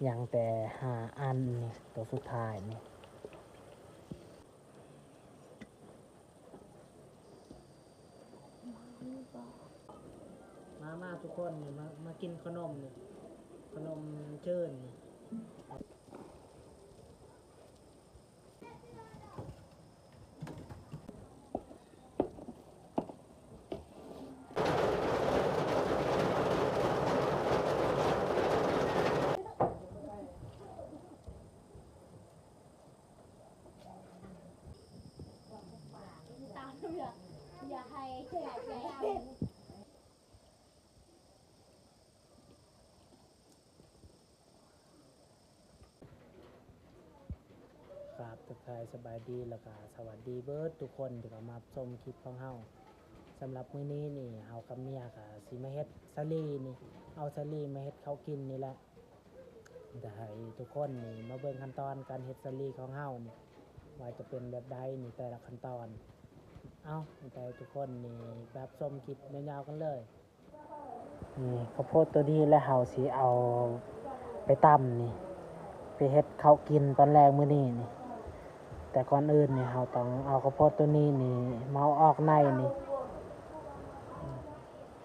ຍັງແຕ່ຫ້າອັນນີ້ ໂຕສຸດທ້າຍນີ້. ມາ ມາທຸກຄົນນີ້ ມາ ມາກິນຂະໜົມນີ້ ຂະໜົມເຈີນນີ້. ຄາບ ທັກທາຍສະບາຍດີ ແລ້ວກະສະຫວັດດີເບິດທຸກຄົນທີ່ເຂົ້າມາຊົມຄລິບຂອງເຮົາ. ສຳລັບມື້ນີ້ນີ້ ເຮົາກັບເມຍກະຊິມາເຮັດສາລີນີ້ ເອົາສາລີມາເຮັດເຂົ້າກິນນີ້ແຫຼະ. ຈະໃຫ້ທຸກຄົນນີ້ມາເບິ່ງຂັ້ນຕອນການເຮັດສາລີຂອງເຮົານີ້ ວ່າຈະເປັນແບບໃດນີ້ ແຕ່ລະຂັ້ນຕອນ. ເອົາ ໃຫ້ທຸກຄົນນີ້ໄປຮັບຊົມຄລິບຍາວໆກັນເລີຍ. ນີ້ ເຂົ້າໂພດໂຕນີ້ແຫຼະ ເຮົາຊິເອົາໄປຕຳນີ້ ໄປເຮັດເຂົ້າກິນຕອນແລງມື້ນີ້ນີ້. ແຕ່ກ່ອນອື່ນນີ້ ເຮົາຕ້ອງເອົາເຂົ້າໂພດໂຕນີ້ນີ້ມາເອົາອອກໃນນີ້.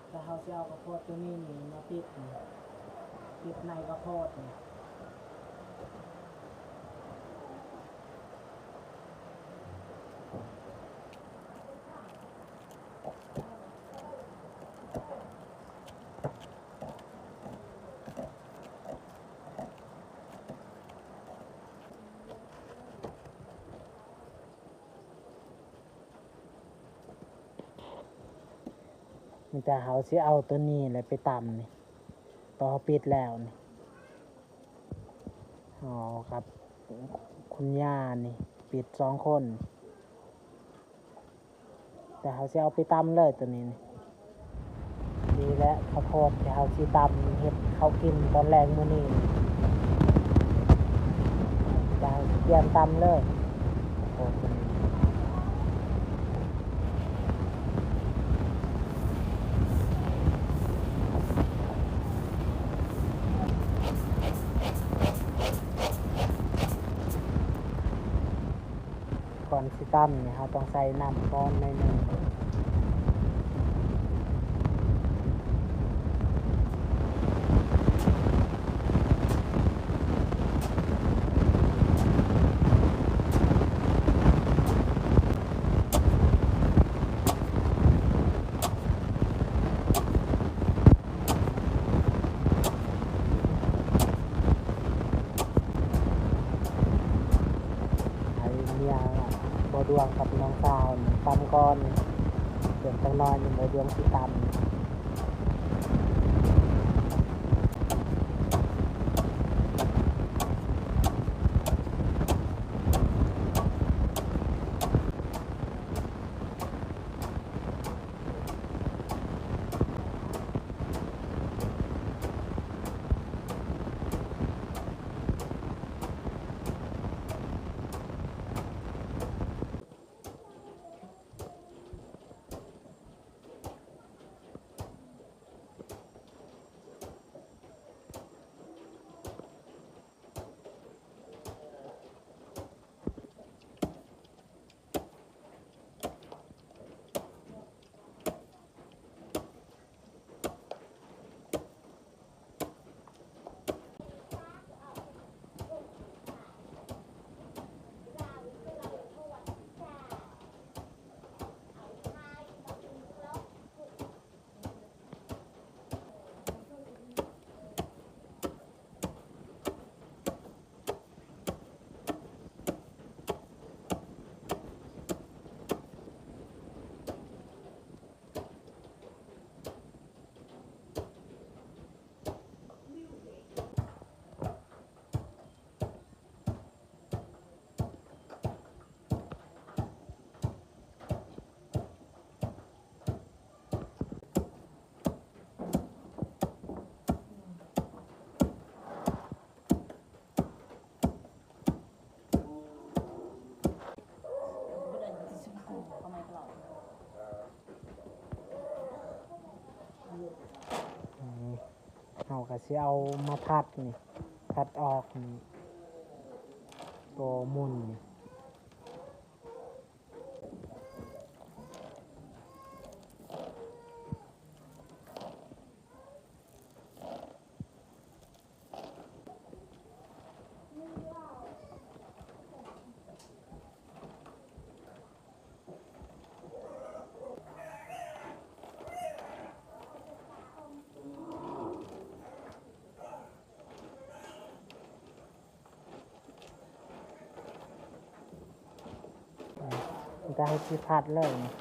ແລ້ວເຮົາຊິເອົາເຂົ້າໂພດໂຕນີ້ນີ້ມາປິດນີ້ ປິດໃນເຂົ້າໂພດນີ້. ມີແຕ່ເຮົາຊິເອົາໂຕນີ້ແຫຼະໄປຕຳນີ້ ຕອນເຮົາປິດແລ້ວນີ້ ເຮົາກັບຄຸນຍ່ານີ້ປິດສອງຄົນ ແຕ່ເຮົາຊິເອົາໄປຕຳເລີຍໂຕນີ້ນີ້. ນີ້ແຫຼະເຂົ້າໂພດທີ່ເຮົາຊິຕຳເຮັດເຂົ້າກິນຕອນແລງມື້ນີ້ ຈະກຽມຕຳເລີຍ ເຂົ້າໂພດນີ້. ກ່ອນຊິຕຳນີ້ ເຮົາຕ້ອງໃສ່ນ້ຳກ່ອນໜ້ອຍໜຶ່ງ. ໃຫ້ເມຍບ່າວດວງກັບນ້ອງສາວນີ້ຕຳກ່ອນ ສ່ວນຈັກໜ້ອຍນີ້ບ່າວດວງຊິຕຳ. ເຮົາກະຊິເອົາມາຜັດນີ້ ຕັດອອກນີ້ ໂຕໝຸ່ນນີ້. ມັນກໍເຮັດຊິພັດເລີຍນີ້.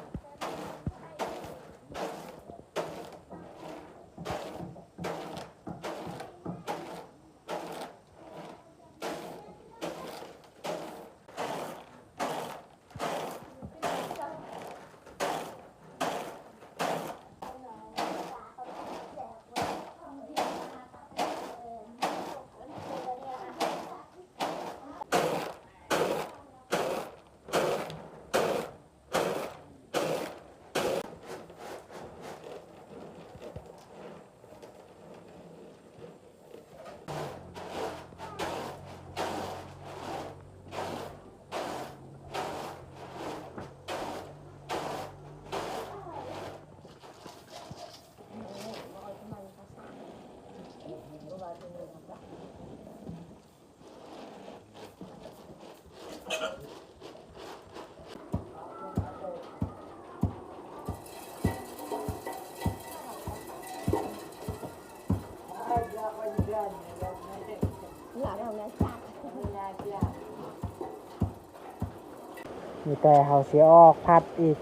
ມີແຕ່ເຮົາຊິເອົາອອກຜັດອີກ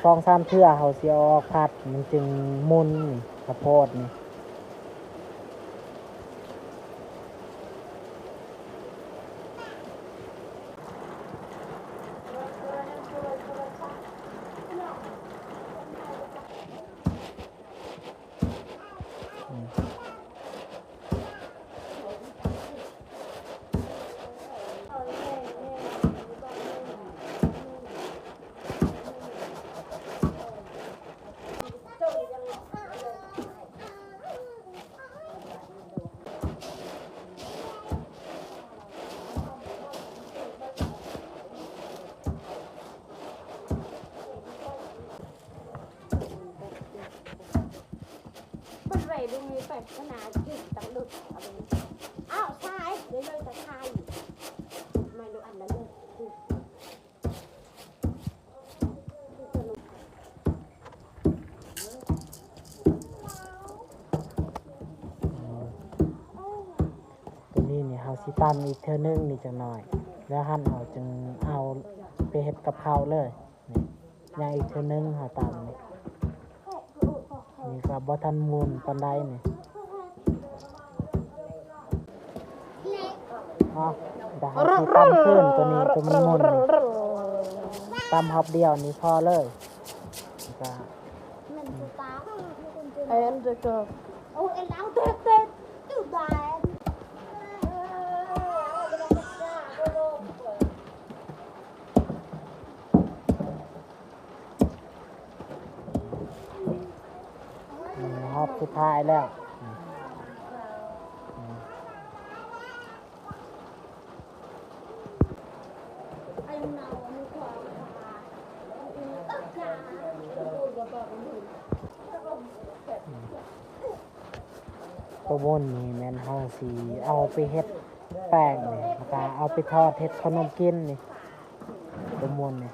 ສອງສາມເທື່ອ ເຮົາຊິເອົາອອກຜັດ ມັນຈຶ່ງໝຸ່ນນີ້ ຂ້າວໂພດນີ້. ໂຕນີ້ນີ້ເຮົາຊິຕຳອີກເທື່ອໜຶ່ງນີ້ຈັກໜ້ອຍ ແລ້ວຫັ້ນເຮົາຈຶ່ງເອົາໄປເຮັດກັບເຂົ້າເລີຍ. ນີ້ ຍ່າງອີກເທື່ອໜຶ່ງ ຫາຕາມນີ້ ນີ້ກໍບໍ່ທັນໝຸ່ນປານໃດນີ້. ເອົາ ດຽວເຮົາຊິຕຳຄືນໂຕນີ້ ໂຕມັນໝຸ່ນນີ້ ຕຳຮອບດຽວນີ້ພໍເລີຍ. ນີ້ກໍ ອືມ ຮອບສຸດທ້າຍແລ້ວ. ອືມ ໂຕມົນນີ້ແມ່ນເຮົາຊິເອົາໄປເຮັດແປ້ງນີ້ ແລ້ວກະເອົາໄປທອດເຮັດເຂົ້າໜົມກິນນີ້ ໂຕມົນນີ້.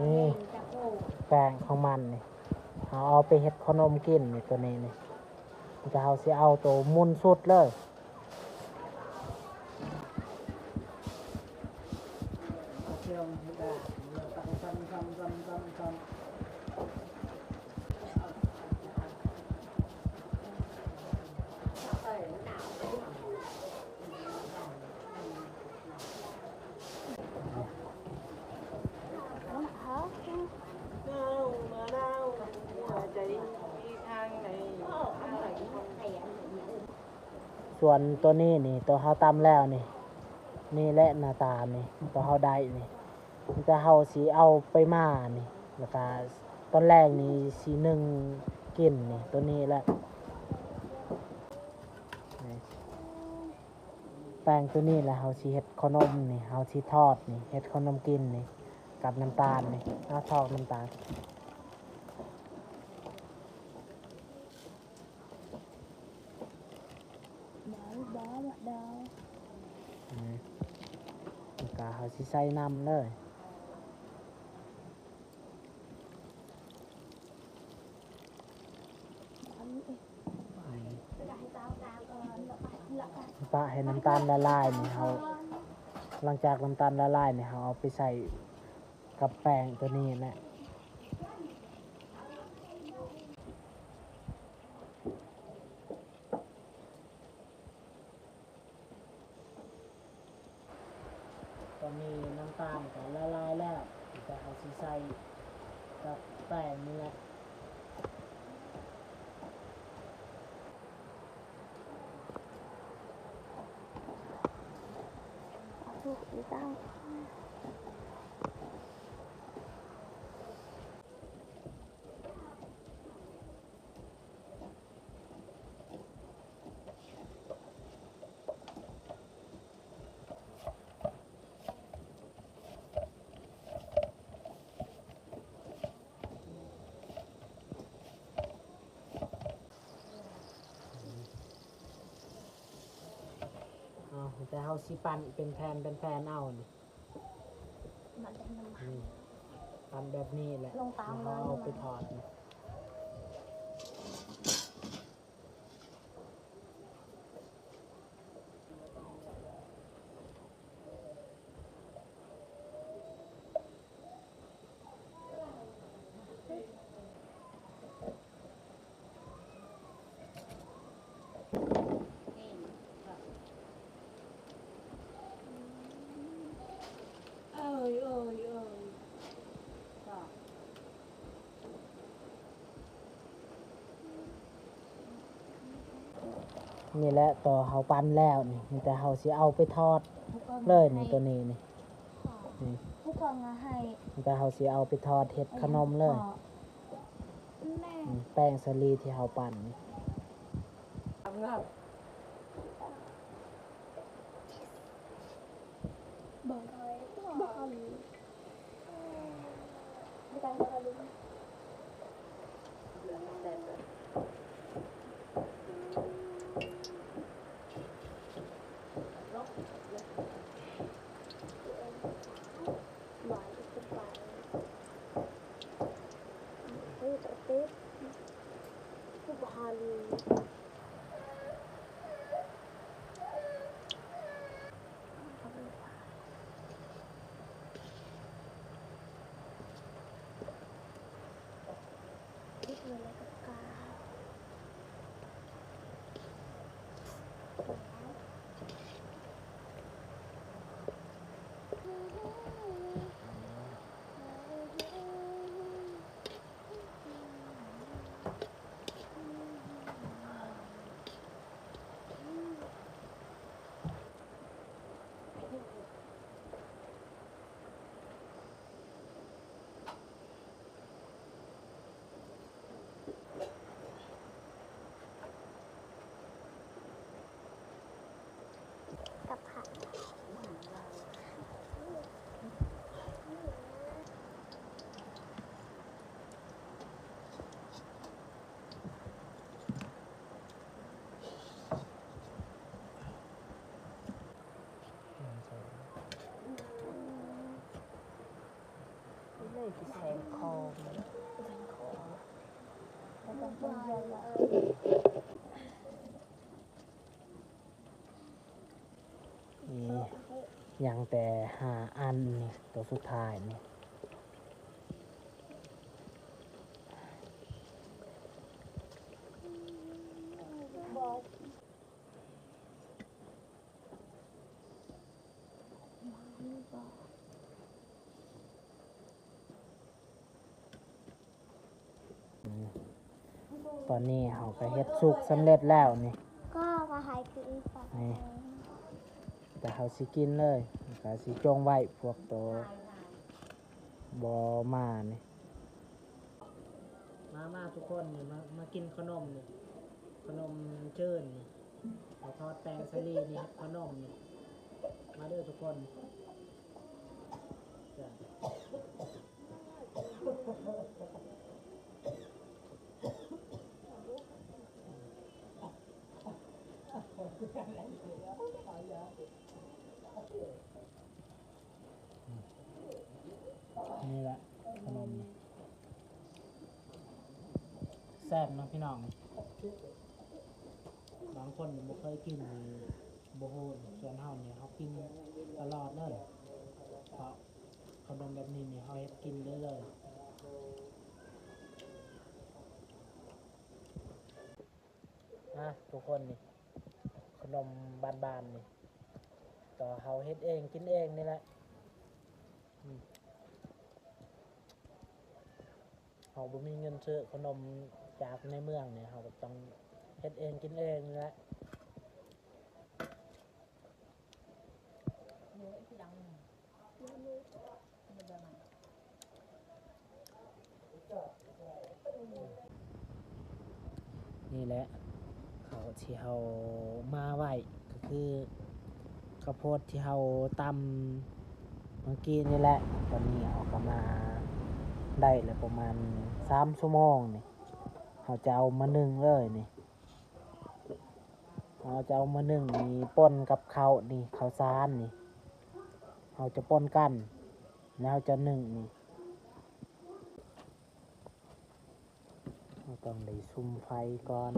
ນີ້ແປ້ງຂອງມັນນີ້ ເຮົາເອົາໄປເຮັດເຂົ້າໜົມກິນນີ້ ໂຕນີ້ນີ້ ແລ້ວກະເຮົາຊິເອົາໂຕໝຸ່ນສຸດເລີຍ. ສ່ວນໂຕນີ້ນີ້ ໂຕເຮົາຕຳແລ້ວນີ້ ນີ້ແຫຼະໜ້າຕານີ້ ໂຕເຮົາໄດ້ນີ້ ມີແຕ່ເຮົາຊິເອົາໄປໝ່ານີ້ ແລ້ວກະຕອນແລງນີ້ຊິໜຶ້ງ ກິນນີ້ ໂຕນີ້ແຫຼະ ນີ້ ແປ້ງໂຕນີ້ແຫຼະ ເຮົາຊິເຮັດເຂົ້າໜົມນີ້ ເຮົາຊິທອດນີ້ ເຮັດເຂົ້າໜົມກິນນີ້ ກັບນ້ຳຕານນີ້ ເອົາ ຊອກນ້ຳຕານ ອືມ ແລ້ວກະເຮົາຊິໃສ່ນ້ຳເລີຍ. ປະໃຫ້ນ້ຳຕານລະລາຍນີ້ ເຮົາ ຫຼັງຈາກນ້ຳຕານລະລາຍນີ້ ເຮົາເອົາໄປໃສ່ກັບແປ້ງໂຕນີ້ແຫຼະ. ຕອນນີ້ນ້ຳຕານກໍລະລາຍແລ້ວ ແຕ່ເຮົາຊິໃສ່ກັບແປ້ງນີ້ແຫຼະ. ເອົາ ແຕ່ເຮົາຊິປັ້ນເປັນແຜ່ນ ເປັນແຜ່ນເອົານີ້ ປັ້ນແບບນີ້ແຫຼະ ແລ້ວເຮົາເອົາໄປທອດນີ້. ນີ້ແຫຼະ ຕໍ່ເຮົາປັ້ນແລ້ວນີ້ ມີແຕ່ເຮົາຊິເອົາໄປທອດເລີຍນີ້ ໂຕນີ້ນີ້ ນີ້ ມີແຕ່ເຮົາຊິເອົາໄປທອດເຮັດຂະໜົມເລີຍ. ອືມ ແປ້ງສາລີທີ່ເຮົາປັ້ນນີ້. ນີ້ ຍັງແຕ່ຫ້າອັນນີ້ ໂຕສຸດທ້າຍນີ້. ອືມ ຕອນນີ້ເຮົາກະເຮັດສຸກສຳເລັດແລ້ວນີ້ ກໍມາໃຫ້ກິນອີກ ນີ້ ແຕ່ເຮົາຊິກິນເລີຍ ກະຊິຈົ່ງໄວ້ພວກໂຕບໍ່ມານີ້. ມາ ມາທຸກຄົນນີ້ ມາ ມາກິນຂະໜົມນີ້ ຂະໜົມເຈີນນີ້ ເຂົາທອດແປ້ງສາລີນີ້ ເຮັດຂະໜົມນີ້ ມາເດີທຸກຄົນ ຈ້າ. ນີ້ແຫຼະຂະໜົມນີ້ ແຊບເນາະພີ່ນ້ອງ. ບາງຄົນບໍ່ເຄີຍກິນນີ້ບໍ່ຮູ້ ສ່ວນເຮົານີ້ເຮົາກິນຕະຫຼອດເລີຍ ເພາະຂະໜົມແບບນີ້ນີ້ເຮົາເຮັດກິນເລື້ອຍໆ. ນະ ທຸກຄົນນີ້ ຂະໜົມບ້ານໆນີ້ ກໍເຮົາເຮັດເອງກິນເອງນີ້ແຫຼະ. ອືມ ເຮົາບໍ່ມີເງິນຊື້ຂະໜົມຈາກໃນເມືອງນີ້ ເຮົາກໍຕ້ອງເຮັດເອງກິນເອງນີ້ແຫຼະ. ນີ້ແຫຼະ ເຂົ້າທີ່ເຮົາໝ່າໄວ້ ກໍຄືເຂົ້າໂພດທີ່ເຮົາຕຳເມື່ອກີ້ນີ້ແຫຼະ. ຕອນນີ້ເຮົາກໍໝ່າໄດ້ແລ້ວປະມານສາມຊົ່ວໂມງນີ້ ເຮົາຈະເອົາມາໜຶ້ງເລີຍນີ້. ເຮົາຈະເອົາມາໜຶ້ງນີ້ ປົນກັບເຂົ້ານີ້ ເຂົ້າສານນີ້ ເຮົາຈະປົນກັນ ແລ້ວເຮົາຈະໜຶ້ງນີ້ ເຮົາຕ້ອງໄດ້ສຸມໄຟກ່ອນ.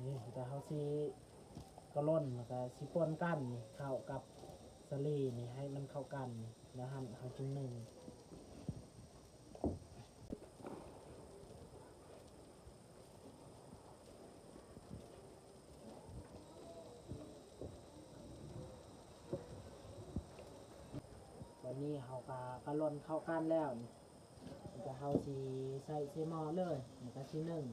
ນີ້ ແລ້ວເຮົາຊິກະລ່ອນ ແລ້ວກະຊິປົນກັນ ເຂົ້າກັບສາລີນີ້ ໃຫ້ມັນເຂົ້າກັນ ແລ້ວເຮົາ ເຮົາຈຶ່ງໜຶ້ງ. ຕອນນີ້ເຮົາກະກະລ່ອນເຂົ້າກັນແລ້ວນີ້ ດຽວເຮົາຊິໃສ່ໃສ່ໝໍ້ເລີຍ ແລ້ວກະຊິໜຶ້ງ. ເ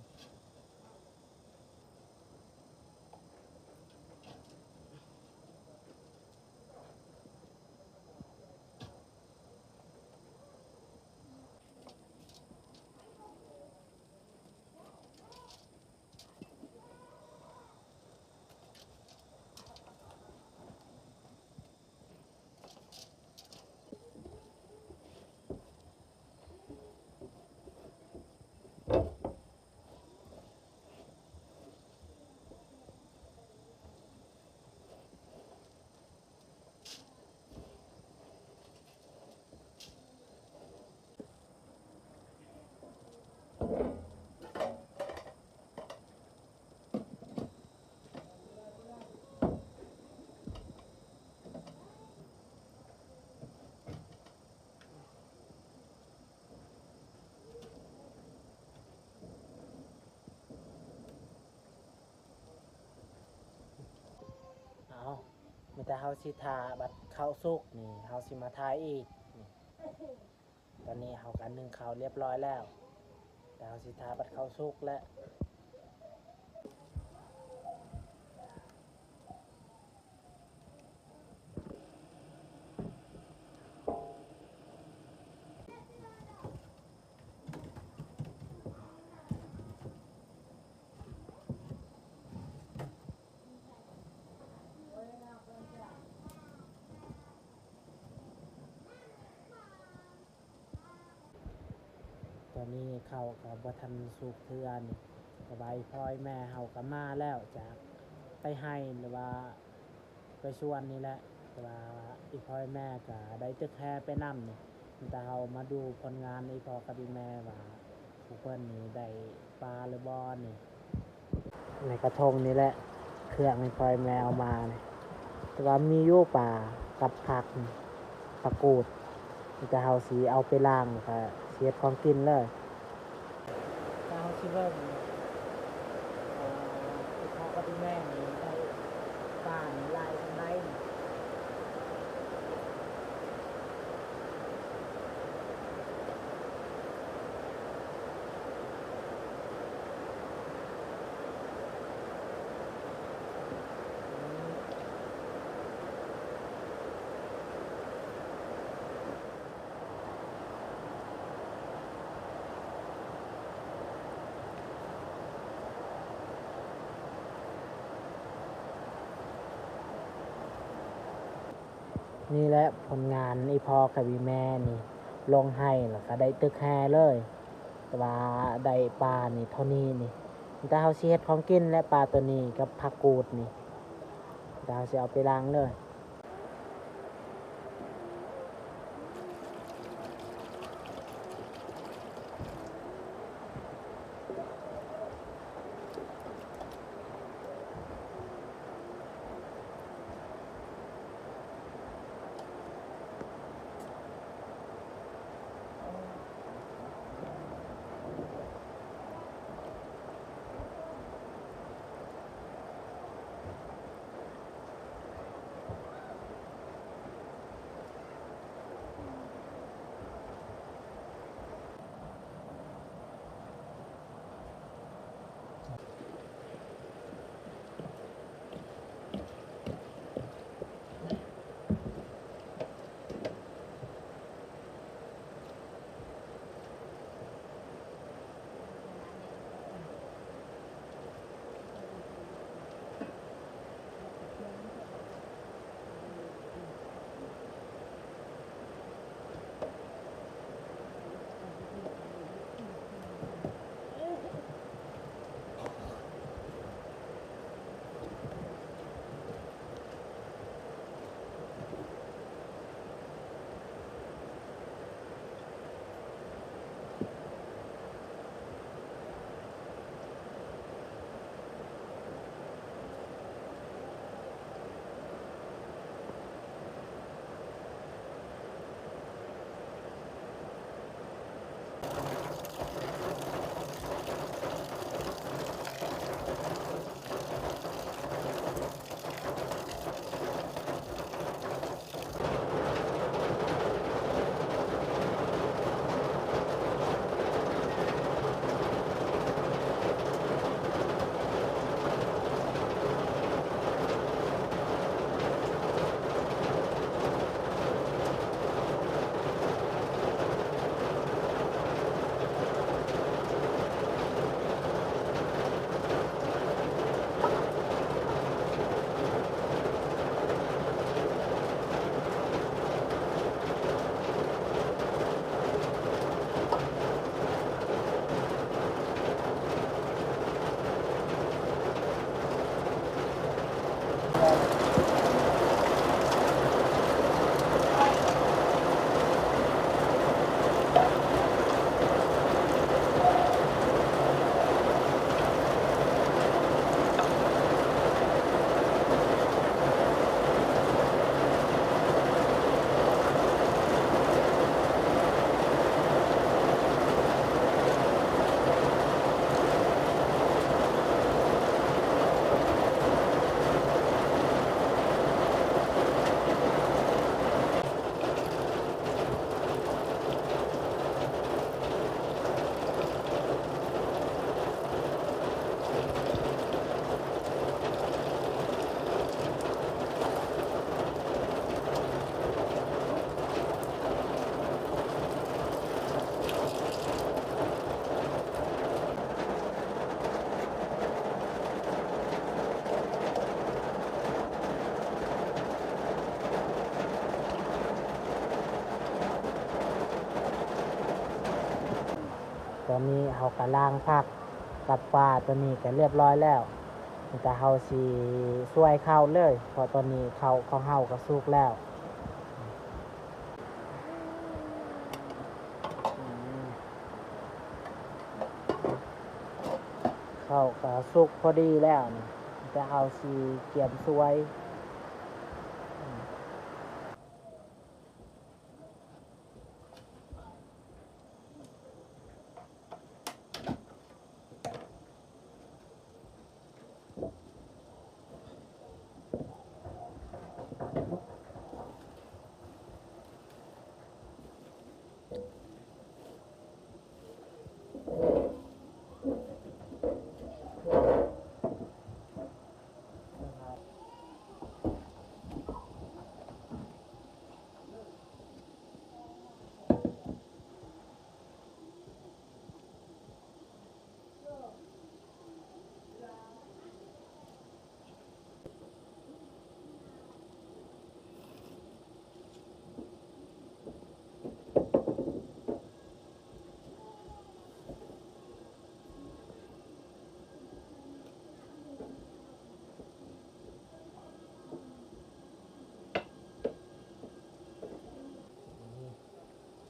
ມີແຕ່ເຮົາຊິຖ້າບັດເຂົ້າສຸກນີ້ ເຮົາຊິມາຖ່າຍອີກ. ນີ້ ຕອນນີ້ເຮົາກະໜຶ້ງເຂົ້າລຽບຮ້ອຍແລ້ວ ແຕ່ເຮົາຊິຖ້າບັດເຂົ້າສຸກແຫຼະ. ຕອນນີ້ເຂົ້າກະບໍ່ທັນສຸກເທື່ອນີ້ ແຕ່ວ່າອີ່ພໍ່ອີ່ແມ່ເຮົາກະມາແລ້ວ ຈາກໄປໄຮ່ ຫຼືວ່າໄປສວນນີ້ແຫຼະ. ແຕ່ວ່າອີ່ພໍ່ອີ່ແມ່ກະໄດ້ຕຶກແຮ່ໄປນຳນີ້ ແຕ່ເຮົາມາດູຜົນງານອີ່ພໍ່ກັບອີ່ແມ່ວ່າ ພວກເພິ່ນນີ້ໄດ້ປາຫຼືບໍ່ນີ້. ໃນກະທົງນີ້ແຫຼະ ເຄື່ອງທີ່ພໍ່ແມ່ເອົາມານີ້ ແຕ່ວ່າມີຢູ່ປາກັບຜັກ ຜັກກູດ ແຕ່ເຮົາຊິເອົາໄປລ້າງ ແລ້ວກະຊິເຮັດຂອງກິນເລີຍ. ແລ້ວເຮົາຊິເບິ່ງ ເອີ ອີ່ພໍ່ກັບອີ່ແມ່ນີ້ໄດ້ປານີ້ຫຼາຍສ່ຳໃດ. ນີ້ແຫຼະຜົນງານ ອີ່ພໍ່ກັບອີ່ແມ່ນີ້ລົງໄຮ່ ແລ້ວກະໄດ້ຕຶກແຮ່ເລີຍ ແຕ່ວ່າໄດ້ປານີ້ເທົ່ານີ້ນີ້ ແຕ່ເຮົາຊິເຮັດຂອງກິນແຫຼະ ປາໂຕນີ້ກັບຜັກກູດນີ້ ແຕ່ເຮົາຊິເອົາໄປລ້າງເລີຍ. ຕອນນີ້ເຮົາກະລ້າງຜັກກັບປາຕົວນີ້ກະລຽບລ້ອຍແລ້ວ, ມີແຕ່ເຮົາຊິຊ່ວຍເຂົ້າເລີຍ ເພາະຕອນນີ້ເຂົ້າຂອງເຮົາກະສຸກແລ້ວ. ເຂົ້າກະສຸກພໍດີແລ້ວນີ້, ມີແຕ່ເຮົາຊິກຽມຊ່ວຍ.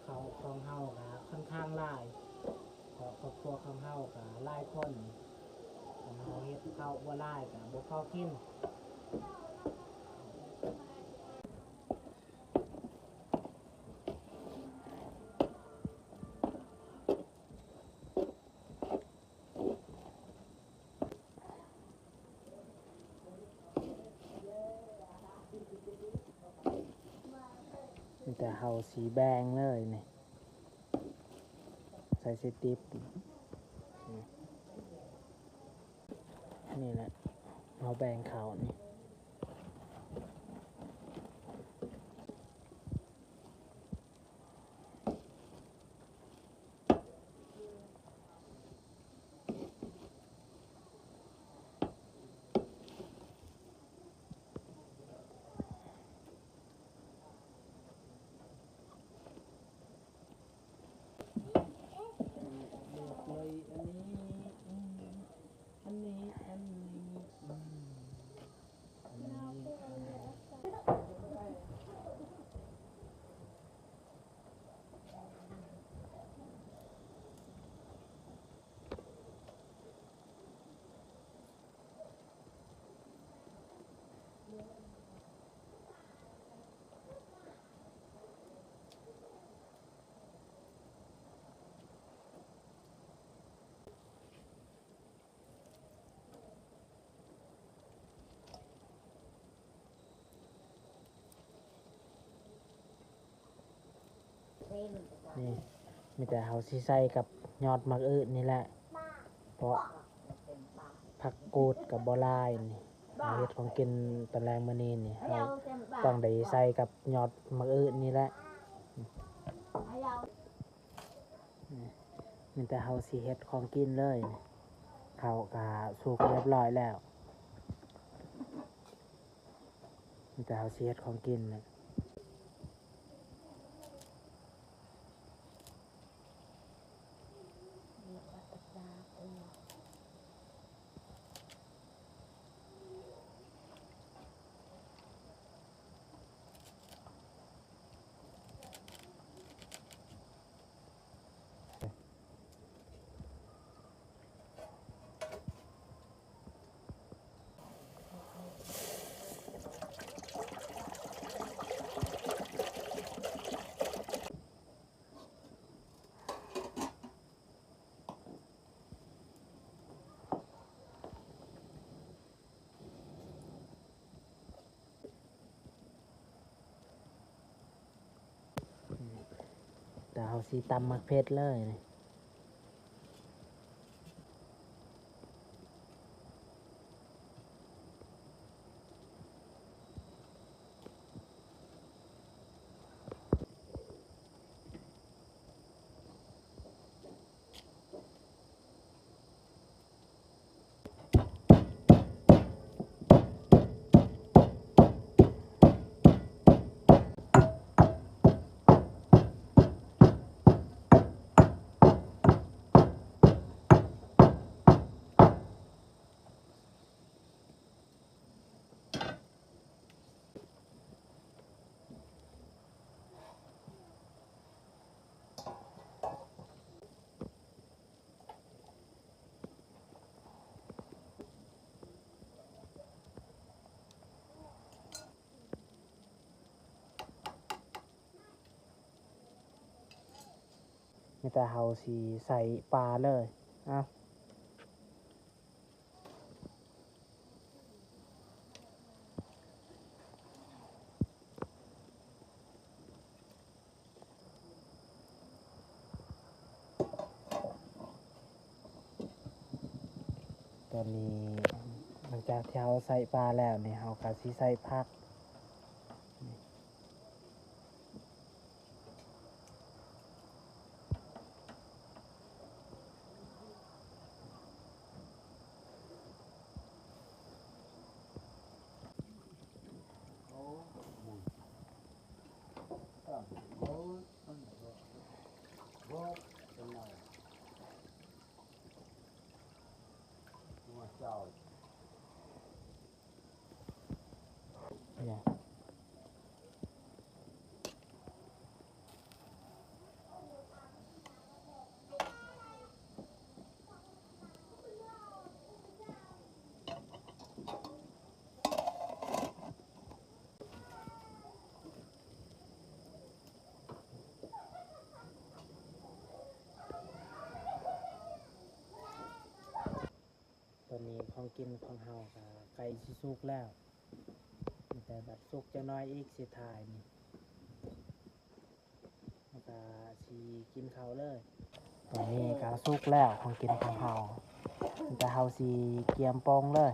ເຂົ້າຂອງເຮົາກະຂ້ອນຂ້າງຫຼາຍ ເພາະຄອບຄົວຂອງເຮົາກະຫຼາຍຄົນ, ຄັນເຮົາເຮັດເຂົ້າບໍ່ຫຼາຍກະບໍ່ພໍກິນ. ມີແຕ່ເຮົາຊິແບ່ງເລີຍນີ້ ໃສ່ໃສ່ຕິບ ນີ້ແຫຼະ ເຮົາແບ່ງເຂົ້ານີ້. ເລືອກເລີຍ ອັນນີ້ ອັນນີ້ ອັນນີ້ ອັນນີ້ ອັນນີ້. ນີ້ ມີແຕ່ເຮົາຊິໃສ່ກັບຍອດໝາກອຶດນີ້ແຫຼະ ເພາະຜັກກູດກະບໍ່ຫຼາຍນີ້ ເຮົາເຮັດຂອງກິນຕອນແລງມື້ນີ້ນີ້ ເຮົາຕ້ອງໄດ້ໃສ່ກັບຍອດໝາກອຶດນີ້ແຫຼະ. ມີແຕ່ເຮົາຊິເຮັດຂອງກິນເລີຍ. ເຂົ້າກະສຸກຮຽບຮ້ອຍແລ້ວ. ມີແຕ່ເຮົາຊິເຮັດຂອງກິນແຫຼະ. ແຕ່ເຮົາຊິຕຳໝາກເຜັດເລີຍ. ແ ມີແຕ່ເຮົາຊິໃສ່ປາເລີຍ. ເອົາ ຕອນນີ້ ຫຼັງຈາກທີ່ເຮົາໃສ່ປາແລ້ວນີ້ ເຮົາກໍຊິໃສ່ຜັກ. ຕອນນີ້ຂອງກິນຂອງເຮົາກໍໃກ້ຊິສຸກແລ້ວ, ມີແຕ່ບັດສຸກຈັກໜ້ອຍອີກຊິຖ່າຍນີ້ ແລ້ວກໍຊິກິນເຂົ້າເລີຍ. ຕອນນີ້ກໍສຸກແລ້ວຂອງກິນຂອງເຮົາ, ມີແຕ່ເຮົາຊິກຽມປົງເລີຍ.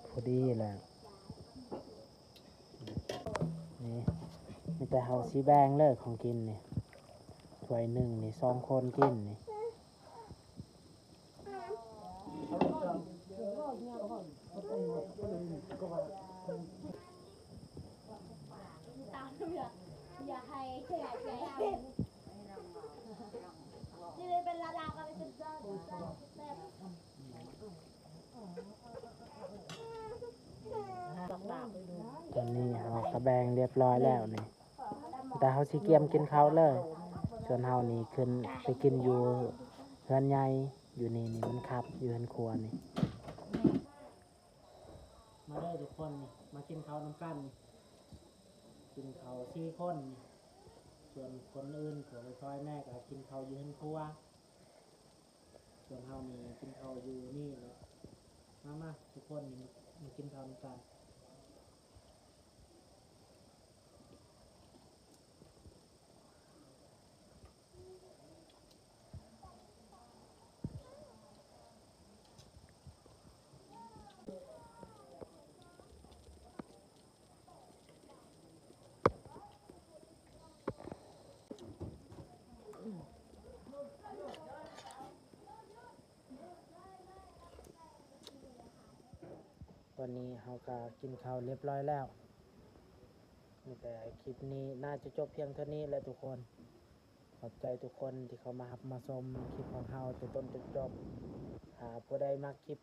ພໍດີແຫຼະ. ນີ້ ມີແຕ່ເຮົາຊິແບ່ງເລີຍຂອງກິນນີ້, ຖ້ວຍໜຶ່ງນີ້ສອງຄົນກິນນີ້. ຕອນນີ້ເຮົາກະແບ່ງຮຽບຮ້ອຍແລ້ວນີ້, ແຕ່ເຮົາຊິກຽມກິນເຂົ້າເລີຍ. ສ່ວນເຮົານີ້ຂຶ້ນໄປກິນຢູ່ເຮືອນໃຫຍ່, ຢູ່ນີ້ນີ້ມັນຄັບ ຢູ່ເຮືອນຄົວນີ້. ມາເດີທຸກຄົນນີ້ ມາກິນເຂົ້ານຳກັນນີ້, ກິນເຂົ້າສີ່ຄົນນີ້, ສ່ວນຄົນອື່ນ ພວກໄອ້ຊອຍແນ່ ກະກິນເຂົ້າຢູ່ເຮືອນຄົວ. ສ່ວນເຮົານີ້ກິນເຂົ້າຢູ່ນີ້ແຫຼະ. ມາ ມາ ທຸກຄົນນີ້ ມາກິນເຂົ້ານຳກັນ. ຕອນນີ້ເຮົາກະກິນເຂົ້າຮຽບຮ້ອຍແລ້ວ. ມີແຕ່ຄລິບນີ້ໜ້າຈະຈົບພຽງເທົ່ານີ້ແຫຼະທຸກຄົນ. ຂອບໃຈທຸກຄົນທີ່ເຂົ້າມາຮັບມາຊົມຄລິບຂອງເຮົາແຕ່ຕົ້ນຈົນຈົບ. ຖ້າຜູ້ໃດມັກຄລິບ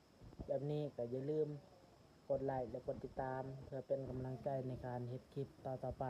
ແບບນີ້ກໍຢ່າລືມກົດໄລ ແລະ ກົດຕິດຕາມ ເພື່ອເປັນກຳລັງໃຈໃນການເຮັດຄລິບຕໍ່ໆໄປ.